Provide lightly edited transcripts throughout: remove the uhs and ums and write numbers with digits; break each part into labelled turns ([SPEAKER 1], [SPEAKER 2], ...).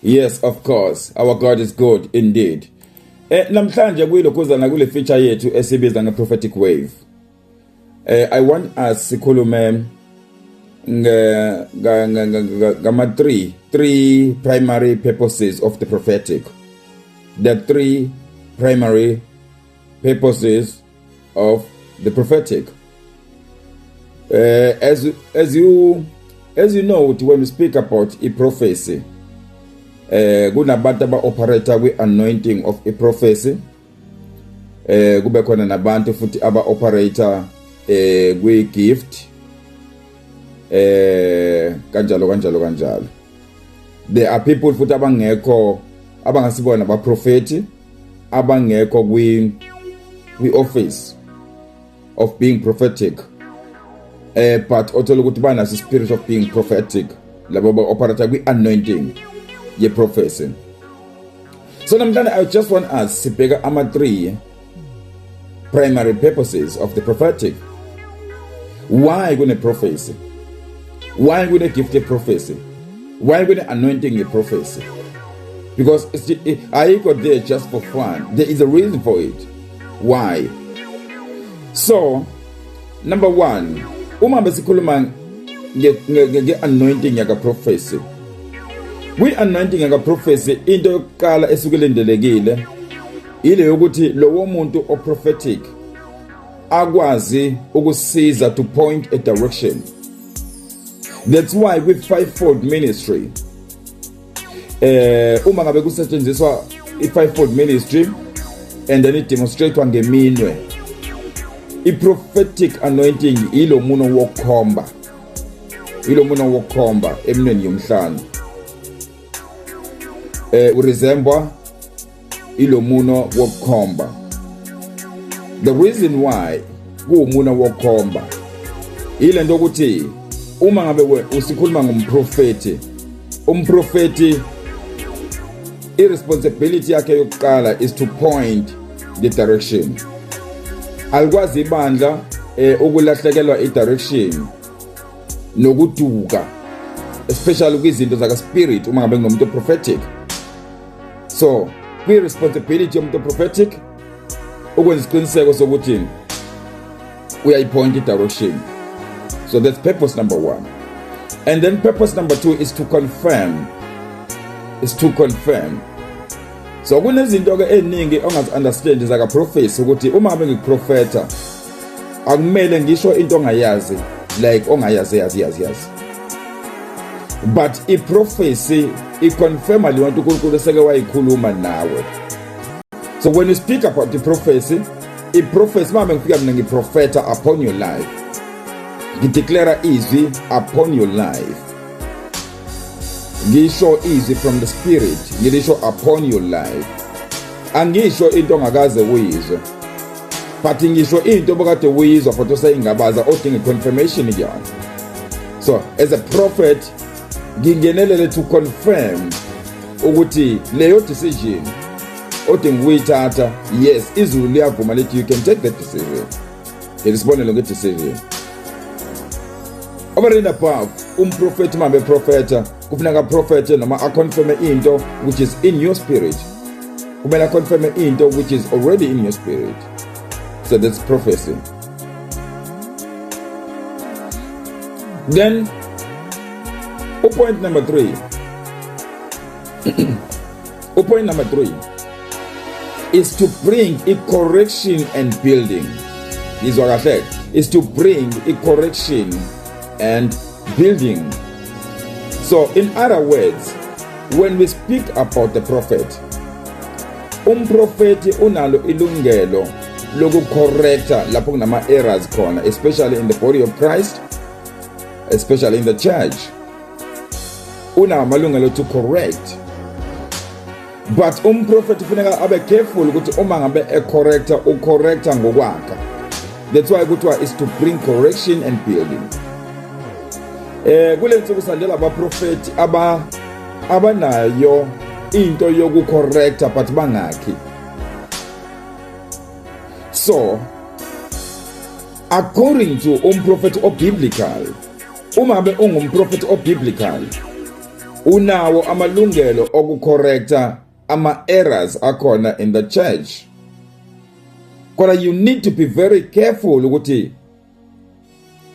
[SPEAKER 1] Yes, of course. Our God is good indeed. Namhlanje kuyilokhuzana kule feature yethu esibiza nge prophetic wave. I want us sikhulume nge ngama three primary purposes of the prophetic. The three primary purposes of the prophetic. As you know, when we speak about a prophecy, kunabantu aba-operate kwi-anointing of a prophecy, kube khona nabantu futhi aba-operate kwi-gift, kanjalo kanjalo kanjalo. There are people futhi abangekho, abangasibona abaprofeti, abangekho kwi office of being prophetic, but othola ukuthi banaso spirit of being prophetic, labo ba operate kwi anointing ye prophecy. So namhlanje I just want us sibheka ama three primary purposes of the prophetic. Why kune prophecy? Why kune gift ye prophecy? Why kune anointing ye prophecy? Because ayikho there just for fun. There is a reason for it. Why? So number 1, uma besikhuluma nge-anointing yaka prophecy, kwi-anointing yaka prophecy, into yokuqala esuke ilindelekile ile yokuthi lowo muntu o-prophetic akwazi ukusiza to point a direction. That's why with fivefold ministry, uma ngabe kusetshenziswa i-fivefold ministry and then it demonstratewa ngeminwe, i-prophetic anointing ilo muno wokukhomba, ilo muno wokukhomba eminweni yomhlanu, uresemble ilo muno wokukhomba. The reason why kuwumuno wokukhomba ile nto ukuthi uma ngabe usikhuluma ngomprofeti, umprofeti i-responsibility yakhe yokuqala is to point the direction. Alikwazi ibandla ukulahlekelwa i-direction nokuduka, especially kwizinto zaka spirit, uma ngabe kunomuntu prophetic. So kwi-responsibility yomuntu prophetic ukwenza isiqiniseko sokuthi uyayipoint i-direction. So that's purpose number 1. And then purpose number 2 is to confirm, is to confirm. So kunezinto ke eziningi ongazi understand zaka prophecy, ukuthi uma ngabe ngikuprofeta akumele ngisho into ongayazi, like ongayazi yazi yazi yazi, but i-prophecy iconfirma leyo nto uNkulunkulu eseke wayikhuluma nawe. So when you speak about the prophecy, i-prophecy, mama ngifika mina ngiprofeta upon your life, ngideclare izwi upon your life, ngisho izwi from the spirit, ngilisho upon your life. Angisho into ongakaze uyizwe, but ngisho into obukade uyizwa but usayingabaza, odinga confirmation kuyona. So as a prophet ngingenelele to confirm ukuthi leyo decision odinga ukuyithatha, yes, izulu liyavuma lithi you can take that decision. Ngelisibonelo nge-decision. Over and above, umprofeti mambe profeta kufuneka aprofete noma aconfirme into which is in your spirit. Kumele aconfirme into which is already in your spirit. So that's prophecy. Then point number 3, point number 3 is to bring a correction and building. Izwa kahle, is to bring a correction and building. So in other words, when we speak about the prophet, umprofeti unalo ilungelo lokucorrecta lapho kunama errors khona, especially in the body of Christ, especially in the church. Unamalungelo to correct, but umprofeti kufuneka abe careful ukuthi uma ngabe ecorrecta, ucorrecta ngokwakha. That's why kuthiwa is to bring correction and building. Kule nsuku sandela abaprofeti abanayo into yokucorrecta but bangakhi. So according to umprofeti obiblical, uma ngabe ungumprofeti obiblical, Unawo amalungelo okucorrecta ama errors akhona in the church, kodwa you need to be very careful ukuthi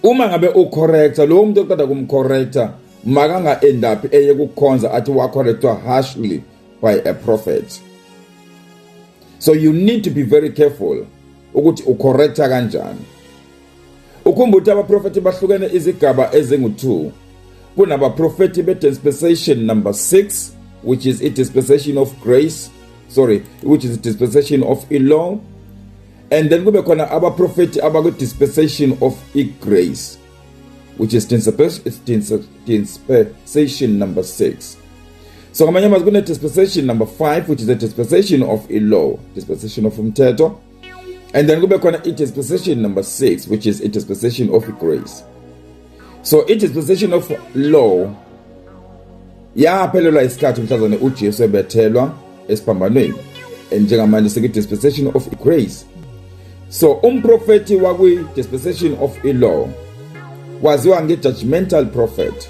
[SPEAKER 1] uma ngabe ucorrecta lowo muntu oqeda kumcorrecta, makanga end up eye kukhonza athi wacorrectwa harshly by a prophet. So you need to be very careful ukuthi ucorrecta kanjani. Ukhumbula ukuthi abaprofethi bahlukene izigaba ezingu-2. Kunabaprofethi be-dispensation number 6, which is a dispensation of grace, sorry, which is a dispensation of i-law, and then kube khona abaprofethi abakwi-dispensation of i-grace, which is dispensation number 6. So ngamanye amazwi, kune-dispensation number 5, which is a dispensation of i-law, dispensation of umthetho, and then kube khona i-dispensation number 6, which is a dispensation of grace. So i-dispensation of law yaphelelwa isikhathi mhlazane uJesu ebethelwa esiphambanweni, and njengamanje sekuyi-dispensation of grace. So umprofethi wakwi-dispensation of i-law waziwa nge-judgmental prophet,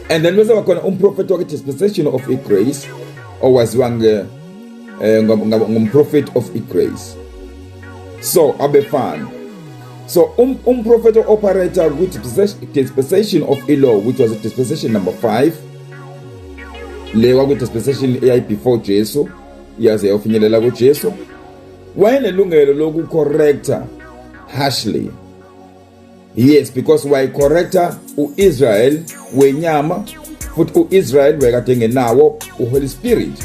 [SPEAKER 1] and then bese bakhona umprofethi wakwi-dispensation of i-grace owaziwa nge ngumprofet of i-grace. So abefana. So umprofethi operator kwi-dispensation of i-law, which was dispensation number 5, le kwakwi-dispensation eyayi before Jesu, yaze yayofinyelela kuJesu, wayenelungelo lokucorrecta harshly. Yes, because wayicorrecta uIsrael wenyama, futhi uIsrael wayekade engenawo uHoly Spirit.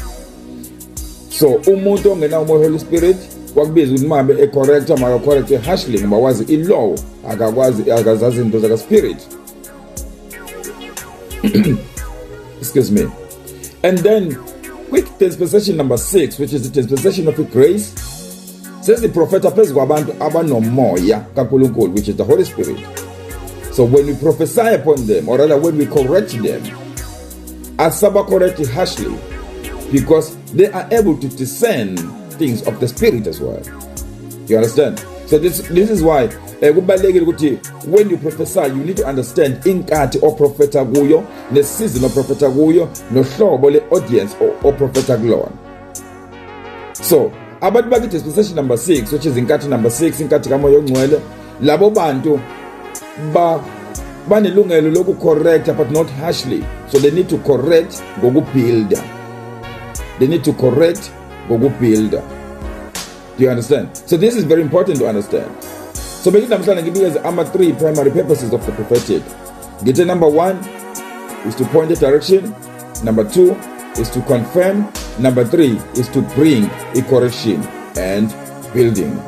[SPEAKER 1] So umuntu ongenawo umoya Holy Spirit kwakubiza ukuthi mangabe ecorrecta, makacorrecte harshly, ngoba wazi i-law, akakwazi, akazazi izinto zaka spirit. Excuse me. And then quick dispensation number 6, which is the dispensation of grace, sesiprofetha phezu kwabantu abanomoya kaNkulunkulu, which is the Holy Spirit. So when we prophesy upon them, or rather when we correct them, asaba correct harshly, because they are able to discern things of the spirit as well. You understand? So this is why kubalulekile ukuthi when you prophesy, you need to understand inkathi oprofetha kuyo, nesizini oprofetha kuyo, nohlobo le-audience oprofetha kulona. So abantu bakithi, dispensation number 6, which is inkathi number 6, inkathi kaMoya oNgcwele, labo bantu ba banelungelo lokucorrecta, but not harshly. So they need to correct ngokubuilda. They need to correct ngokubuilda. Do you understand? So this is very important to understand. So bekuthi namhlanje ngibikeze ama-three primary purposes of the prophetic. Ngithe number one is to point a direction, number two is to confirm, number three is to bring a correction and building.